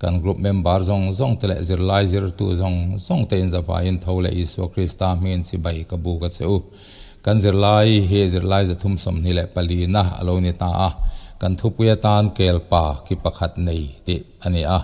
Kan group member zawng zawng te leh zirlai zirtu zawng zawng te inzavaiin tho leh Isua Krista hmingin sipai ka buk a che u. Kan zirlai hi zirlai 324 na a lo ni ta a, kan thupui atan kelpa ki pakhat nei tih a ni a.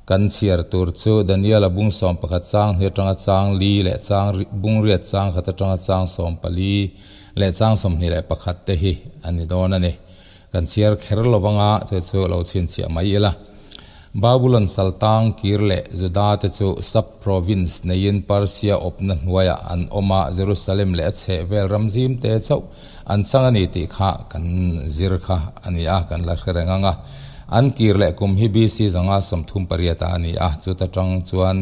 Kan chhiar tur chu Daniel-a bung 11 chang hnih atanga chang li leh chang bung riat chang khat atanga chang 14 leh chang 21 te hi a ni dawn a ni. Kan chhiar kher lo vanga chu chu lo chhinchhiah mai ila. Babulon saltang kir leh Juda te chu sub-province neiin Persia awpna hnuaiah an awm a, Jerusalem leh a chheh vel ram zim te chauh an chang a ni tih kha kan zir kha a ni a, kan la hre reng ang a. An kir leh kum hi BC 538 ah a ni a, chuta tang chuan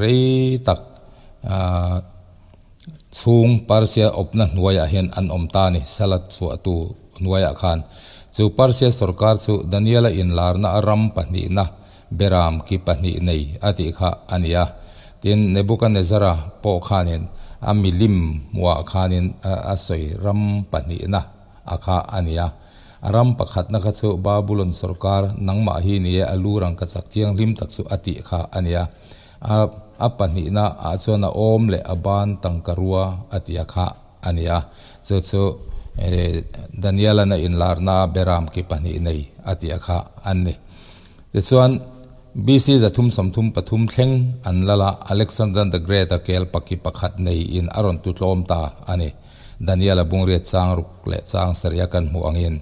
rei tak Chhung Persia awpna hnuaiah hian an awm ta a ni, Salat chhuahtu hnuaiah khan. Chu Persia sorkar chu Daniela inlarna a ram pahnihna beram ki pahnih nei a tih kha a ni a. Tin, Nebuchadnezzara pawh khanin a milim hmuhah khanin a sawi ram pahnihna a kha a ni a. A ram pakhatna kha chu Babulon sorkar nangmah hi ni e, a lu rangkachak thianghlim tak chu a tih kha a ni a. A a pahnihna ah chuan a awm leh a ban tangka rua a ti a kha a ni a, chu chu eh Daniel-an a inlarna beram ki pahnih nei a ti a kha an ni. Tichuan BC 333 thleng an lal a, Alexander the Great-a kel paki pakhat nei in a rawn tutlawm ta a ni. Daniel-a bungriat chang ruk leh chang sarih a kan hmuh angin.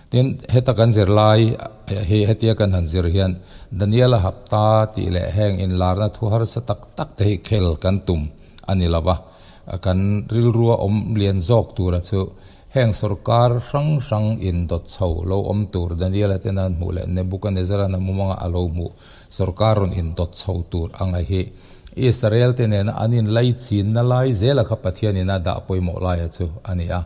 Tin, heta kan zir lai hi hetia kan han zir hian Daniel-a hapta tih leh heng inlarna thu harsa tak tak te hi khel kan tum a ni lo va, kan rilrua awm lian zawk tura chu heng sorkar hrang hrang indawt chho lo awm tur Daniel-a ten an hmuh leh Nebuchadnezzar-a'n a mumanga a lo hmuh sorkar rawn indawt chho tur anga hi Israel te nena an inlaichinna lai zela kha Pathianin a dah pawimawh laia chu a ni a.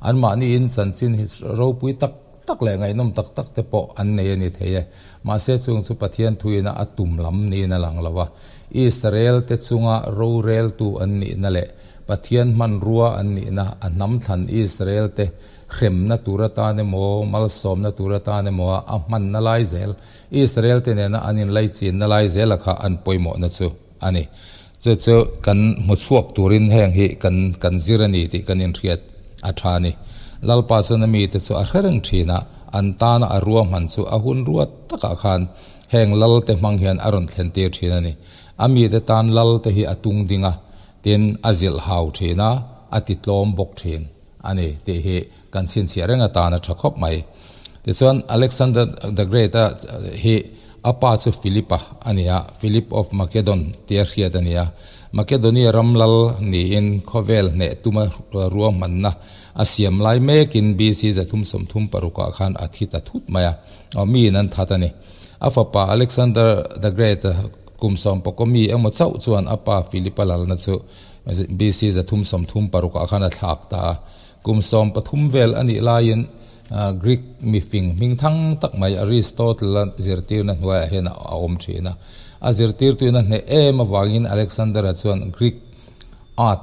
Anmahniin chanchin hi ropui tak tak leh ngaihnawm tak tak te pawh an nei a ni thei e. Mahse chung chu Pathian thuina a tum lam niin a lang lo a. Israel te chunga roreltu an nihna leh Pathian hmanrua an nihna a hnam thlan Israel te hremna tur atan emaw malsawmna tur atan emaw a hmanna lai zel Israel te nena an inlaichinna lai zela kha an pawimawhna chu a ni. Chu chu kan hmu chhuak turin heng hi kan kan zir a ni tih kan inhriat a tha a ni. Lalpa chuan a mite chu a hre reng thin a, an tana a ruahman chu a hun ruat takah khan heng lal te hmang hian a rawn thlen tir thin a ni. A mite tan lal te hi a tung ding a, tin a zilh hau thin a, a ti tlawm bawk thin a ni tih hi kan chhinchhiah reng atan a tha khawp mai. Tichuan Alexander the Great a hi a pa chu Philip-a a ni a, Philip of Macedon tia hriat a ni a. Makedonia ram lal niin khawvel hneh tuma ruahmanna a siam lai mekin BC 336 ah khan a thi ta thut mai a, aw miin an that a ni. A fapa Alexander the Great kum sawmpakaw mi emaw chauh chuan a pa Philip-a lalna chu BC 336 ah khan a thlak ta a. Kum 13 vel a nih laiin Greek mifing hming thang tak mai Aristotle-a zirtirna hnuaiah hian a awm thin a. A zirtirtuin a hneh em avangin Alexander-a chuan Greek art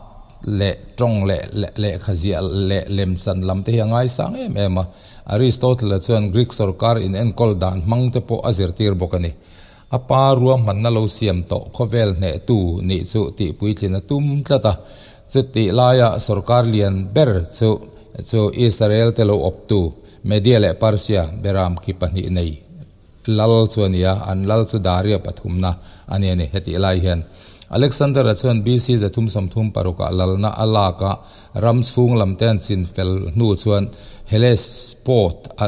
leh tawng leh lehkha ziah leh lemchan lam te hi a ngaisang em em a. Aristotle-a chuan Greek sorkar inenkawl dan hmang te pawh a zirtir bawk a ni. A pa ruahmanna lo siam tawh khawvel hnehtu nih chu tihpuitlin a tum tlat a. Chutih laia sorkar lian ber chu chu Israel te lo awptu Media leh Persia beram khi pahnih nei lal chu a ni a, an lal chu Daria pathumna a ni a ni. Hetih lai hian Alexander-a chuan BC 336 ah lalna a lak a, ram chhung lam te an chin fel hnu chuan Hellespont a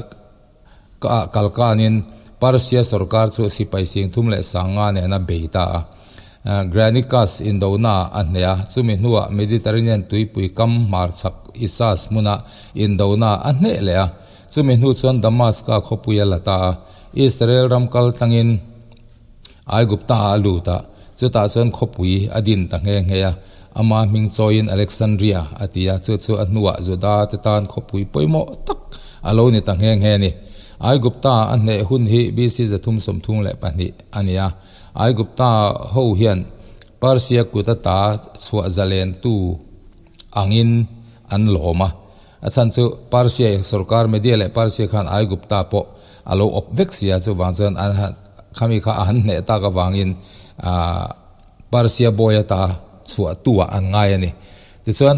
kalkanin Persia sorkar chu sipai sing thum leh sanga nen a bei ta a. Granicus indona a hneh a, chumi hnuah Mediterranean tuipui kam hmarchhak Issus hmuna indona a hneh leh a. Chumi hnu chuan Damaska khawpui a la ta a, Israel ram kal tlangin Aigupta ah a lut a, chutah chuan khawpui a din ta nghe nghe a, ama hming chawiin Alexandria a ti a, chu chu a hnuah Juda te tan khawpui pawimawh tak a lo ni ta nghe nghe a ni. Aigupta a hneh hun hi BC 332 a ni a, Aigupta ho hian Persia kut ata chhuah zalentu angin an lawm a, a chhan chu Persia sorkar Media leh Persia khan Aigupta pawh a lo awp vek si a, chuvang chuan an. Khami kha a han hneh tak avangin Persia bawi ata chhuah tu ah an ngai a ni. Tichuan,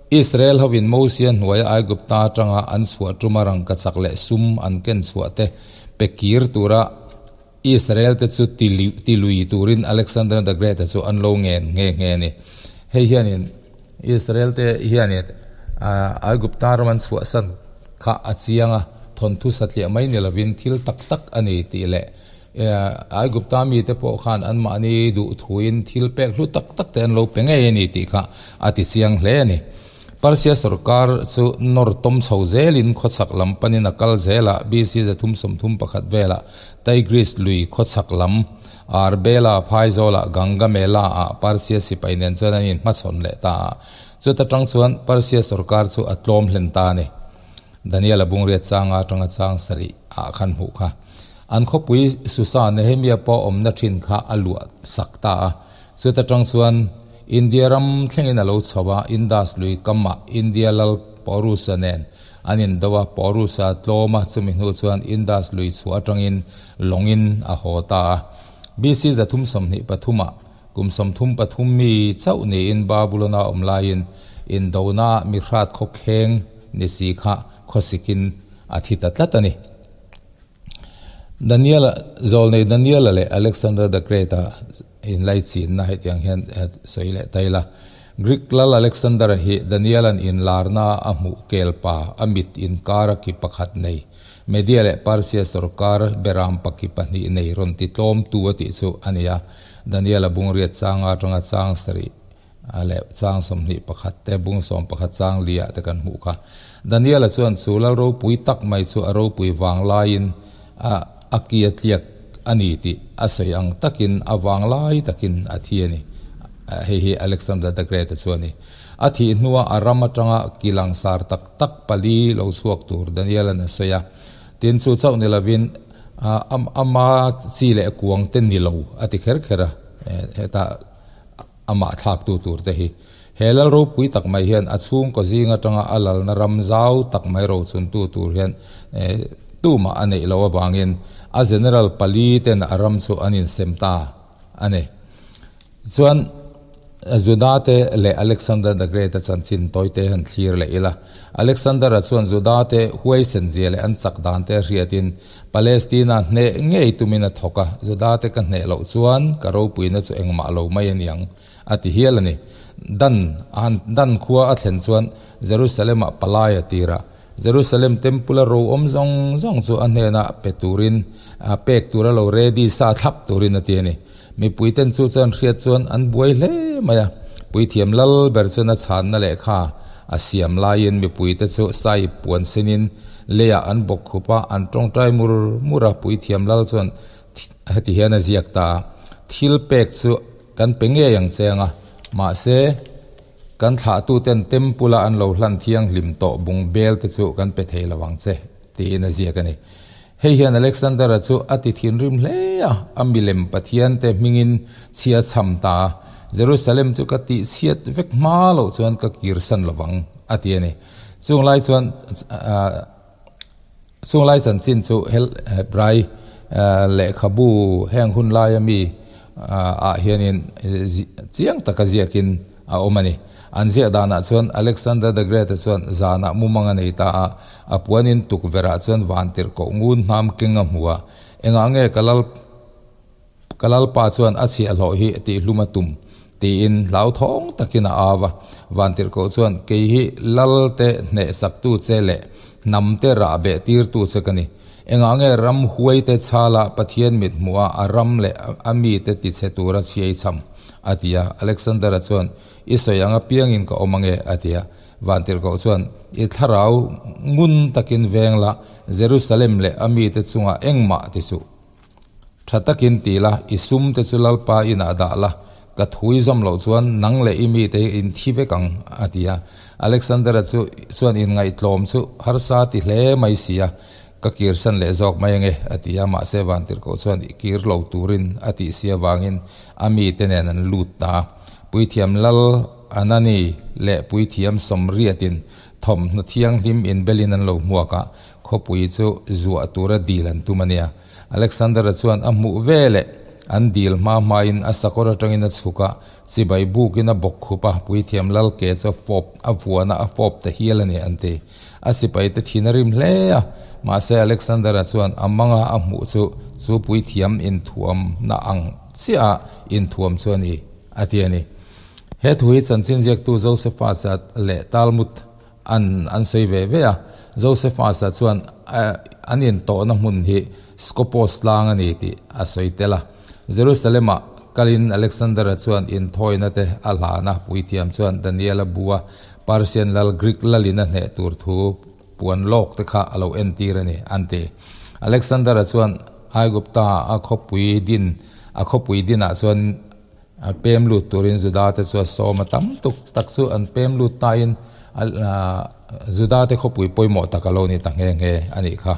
Israel hovin Mosia hnuaia Aigupta atanga an chhuah tuma rangkachak leh sum an ken chhuah te pe kir tura Israel te chu ti lui turin Alexander the Great-a chu an lo ngen nghe nghe a ni. Hei hianin Israel te hianin Aigupta ram an chhuahsan kha a chiang a, thawnthu satliah mai ni lovin thil tak tak a ni tih leh Aigupta mite pawh khan anmahni duhthuin thil pek hlu tak tak te an lo pe ngei a ni tih kha a ti chiang hle a ni. Persia sorkar chu nawr tawm chho zelin khawchhak lam panin a kal zel a, BC 331 velah Tigris lui khawchhak lam Arbela phaizawlah Gangamela ah Persia sipai nen chuan an inhmachhawn leh ta a. Chuta tang chuan Persia sorkar chu a tlawm hlen ta a ni. Daniel-a bungriat changa atanga chang sarih ah khan hmuh kha. An khawpui Susa Nehemia pawh awmna thin kha a luah sak ta a. Chuta tang chuan India ram thlengin a lo chho a, Indus lui kamah India lal Porusa nen an indo a, Porusa tlawm a, chumi hnu chuan Indus lui chhuah atangin lawngin a haw ta a. BC 323 ah kum 33 mi chauh niin Babulona awm laiin indona mihrat khawkheng ni si kha khawsikin a thi ta tlat a ni. Daniel-a, zawlnei Daniel-a leh Alexander the Great-a inlaichinna hetiang hian sawi leh ta ila. Greek lal Alexander-a hi Daniel-a'n inlarna a hmuh kel pa, a mit inkara ki pakhat nei, Media leh Persia sorkar beram paki pahnih nei rawn ti tlawmtu a tih chu a ni a. Daniel-a bungriat changa atanga chang sarih A leh chang 21 te, bung 11 chang liah te kan hmuh kha. Daniel-a chuan chu lal ropui tak mai chu a ropui vang laiin a a ki a tliak a ni tih a sawi ang takin a vang lai takin a thi a ni. Hei hi Alexander the Great-a chu a ni. A thih hnua a ram atanga ki langsar tak tak pali lo chhuak tur Daniel-a'n a sawi a. Tin, chu chauh ni lovin ama chi leh kuang te ni lo a ti kher kher a. Hetah. Amah thlaktu tur te hi he lal ropui tak mai hian a chhungkaw zing atanga a lalna ram zau tak mai rochuntu tur hian tumah a neih loh avangin a general pali ten a ram chu an insem ta a ni. Chuan Juda te leh Alexander the Great a chanchin tawi te han thlir leh ila. Alexander-a chuan Juda te huaisen zia leh an chak dan te hriatin Palestina hneh ngei tumin a thawk a, Judate ka hneh loh chuan ka ropuina chu engmah lo mai a niang, a ti hial a ni. Dan han Dan khua a thlen chuan Jerusalem-ah palai a tir a, Jerusalem Temple-a ro awm zawng zawng chu a hnenah pe turin, pek tura lo ready sa thlap turin a ti a ni. Mipuiten chu chuan hriat chuan an buai hle mai a, puithiam lal ber chuan a chhanna lehkha a siam laiin mipuite chu sahip puan senin leiah an bawk khup a, an tawngtai mur mur a, puithiam lal chuan heti hian a ziak ta a, Thil pek chu kan pe ngei ang che ang a, mahse kan thlahtuten temple-a an lo hlan thianghlim tawh bung bel te chu kan pe thei lo ang che, tiin a ziak a ni. Hei hian Alexander-a chu a ti thinrim hle a, a milem pathiante hmingin chhia chham ta a, Jerusalem chu ka tihchhiat vek hma loh chuan ka kirsan lo vang, a ti a ni. Chung lai chuan chung lai chanchin chu Hebrai lehkhabu heng hun laia mi ah hianin chiang taka ziakin a awm a ni. An ziah danah chuan Alexander the Great-a chuan zanah mumang a nei ta a, a puanin tukverhah chuan vantirh koh ngun hnam keng a hmu a, Engah nge ka lal ka lalpa chuan a chhiahhlawh hi tihhlum a tum? tiin hlauthawng takin a au a. Vantirh koh chuan, Kei hi lalte hnehsaktu che leh hnamte rah beh tirtu che ka ni. Engah nge ram huaite chhala Pathian mit hmuha a ram leh a mite tichhe tura chhiai cham? a ti a. Alexander-a chuan, I sawi ang apiangin ka awm ange, a ti a. Vantirhkoh chuan, I thlarau ngun takin veng la, Jerusalem leh a mite chungah engmah ti suh. Tha takin ti la, i sum te chu Lalpa inah dah la, ka thui zawm loh chuan nang leh i mite hi in thi vek ang, a ti a. Alexander-a chu chuan inngaihtlawm chu harsa ti hle mai si a, Ka kirsan leh zawk mai ange, a ti a, mahse Vantirhkoh chuan i kir lo turin a tih si avangin a mite nen an lut ta a. Puithiam lal Anani leh puithiam sawmriatin thawmhnaw thianghlim inbelin an lo hmuak a, khawpui chu zuah tura dil an tum a nia. Alexander-a chuan a hmuh veleh an dil hma hmain a sakawr atangin a chhuk a, chibai bukin a bawk khup a, puithiam lal ke chu a fawp a vuan a, a fawp ta hial a ni an ti. A sipaite thin a rim hle a, mahse Alexander-a chuan a manga a hmuh chu chu puithiam inthuamna ang chiah a inthuam chu a ni a ti a ni. He thu hi chanchin ziaktu Josephus-a leh Talmud an an sawi ve ve a. Josephus-a chuan an intawhna hmun hi Scopos tlang a ni tih a sawi tel a. Jerusalem-ah kalin Alexander-a chuan inthawina te a hlan a, puithiam chuan Daniel-a bua Persian lal Greek lalin a hneh tur thu puan lawk te kha a lo entir a ni, an ti. Alexander-a chuan Aigupta a khawpui din a khawpui dinah chuan A pem lut turin Juda te chu a sawm a tam tuk tak chu an pem lut tain Juda te khawpui pawimawh tak a lo ni ta nghe nghe a nih kha.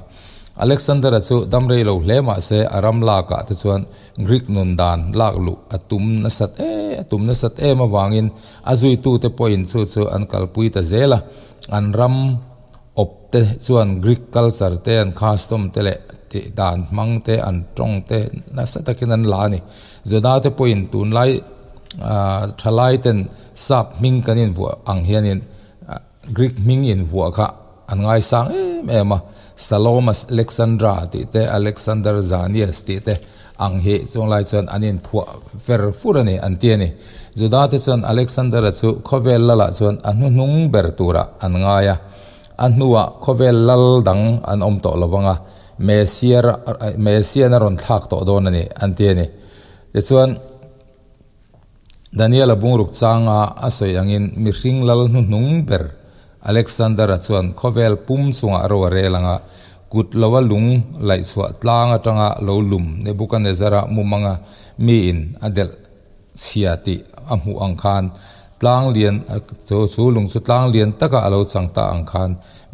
Alexander-a chu dam rei lo hle mah se a ram lakah te chuan Greek nun dan lak luh a tum nasat em a tum nasat em avangin a zuitute pawhin chu chu an kalpui ta zel a, an ram Awp te chuan Greek culture te an custom te leh tih dan hmang te an tawng te nasa takin an la a ni. Juda te pawhin tunlai ah thalai ten sap hming kan invuah ang hianin Greek hming invuah kha an ngaisang em em a. Salome Alexandra tih te Alexander Zanias tih te ang hi chunglai chuan an inphuah fer fur a ni an ti a ni. Juda te chuan Alexander-a chu khawvel lalah chuan a hnuhnung ber turah an ngai a, a hnuah khawvel lal dang an awm tawh lo vang a, Messiah-na rawn thlak tawh dawn a ni an ti a ni. Tichuan, Daniel-a bungruk changa a sawi angin mihring lal hnuhnung ber Alexander-a chuan khawvel pum chungah ro a rel ang a, kut loa lung laihchhuah tlang atanga lo lum Nebuchadnezzar-a mumanga miin a delh chhia tih a hmuh ang khan tlang lian chu lung chu tlang lian taka a lo chang ta ang khan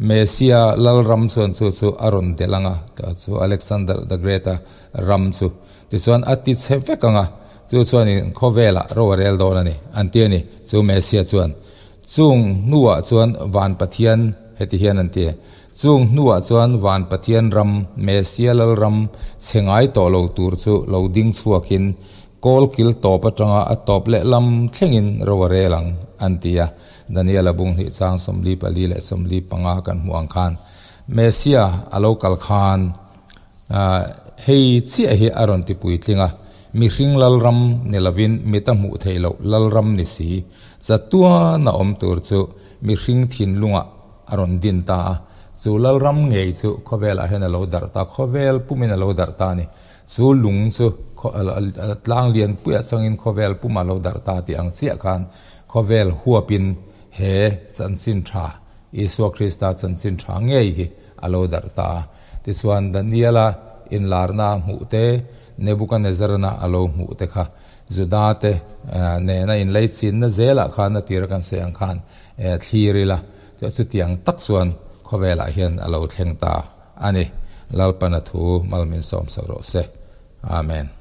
Messia lalram chuan chu chu a rawn delh ang a, chu Alexander the Great-a ram chu. Tichuan a ti chhe vek ang a, chu chuanin khawvelah ro a rel dawn a ni, an ti a ni. Chu Messia chuan, Chung hnuah chuan van Pathian, heti hian an ti, Chung hnuah chuan van Pathian ram, Messia Lalram, chhe ngai tawh lo tur chu lo ding chhuakin, kawl kil tawp atanga a tawp lehlam thlengin ro a rel ang, an ti a. Daniel-a bunghnih chang 44 leh 45 kan hmuh ang khan, Messia a lo kal khan, Hei chiah hi a rawn ti puitling a, mihring lalram ni lovin mita hmuh theih loh lalram ni si, chatuan a awm tur chu mihring thinlungah a rawn din ta a, chu lalram ngei chu khawvelah hian a lo darh ta, khawvel pumin a lo darh ta a ni. Chu lung chu tlang lianpuiah changin khawvel pumah a lo darh ta tih ang chiah khan khawvel huapin he chanchin tha, Isua Krista chanchin tha ngei hi a lo darh ta a. Tichuan, Daniela inlarna a hmuh te, Nebuchadnezzar-na a lo hmuh te kha Juda-te nena inleichinna zelah khan a tira kan sawi ang khan thlir ila, chutiang tak chuan khawvelah hian a lo thleng ta a ni. Lalpana thu mal min sawm sak rawh se. Amen.